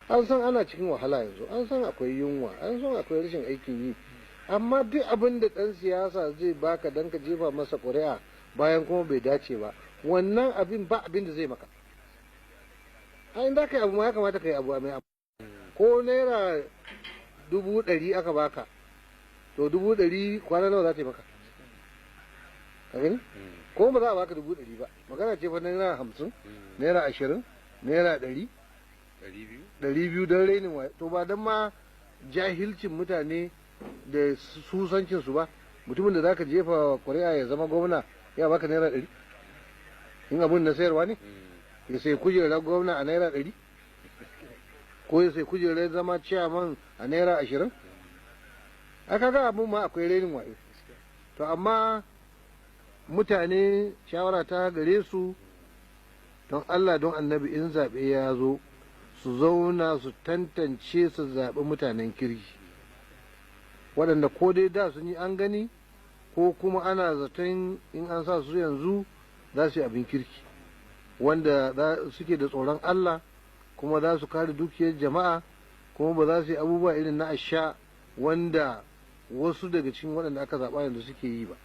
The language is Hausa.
An san ana cikin wahala yanzu, an san akwai yunwa, an san akwai rashin aikin yi, amma duk abin da ɗan siyasa zai baka don ka jefa masa ƙuri'a bayan kuma bai dace ba, wannan abin ba abin da zai maka. A inda ka yi abu ma ya kamata ka yi abu mai, ko ₦100,000 aka baka, to 100,000 kwana nawa za ta yi maka? Ka gani, ko ba za a baka 100,000 ba, magana ce fa ₦50, ₦20, ₦100, 200 don rainin waye. To ba don ma jahilcin mutane da susancin su ba, mutumin da zaka jefa ƙuri'a ya zama gwamna ya baka ₦100, in abun na sayarwa ne, ya sai kujerar gwamna a ₦100, ko ya sai kujerar zama ciyaman a ₦20. Aka ga abun ma akwai rainin wayo. To amma mutane, shawara ta gare su, don Allah don Annabi, in zaɓe ya zo, su zauna su tantance, su zaɓi mutanen kirki, waɗanda ko dai da sun yi an gani, ko kuma ana zaton in an sa su yanzu za su yi abin kirki, wanda suke da tsoron Allah, kuma za su kare dukiyar jama'a, kuma ba za su yi abubuwa irin na asha wanda wasu daga cikin waɗanda aka zaɓa yanzu suke yi ba.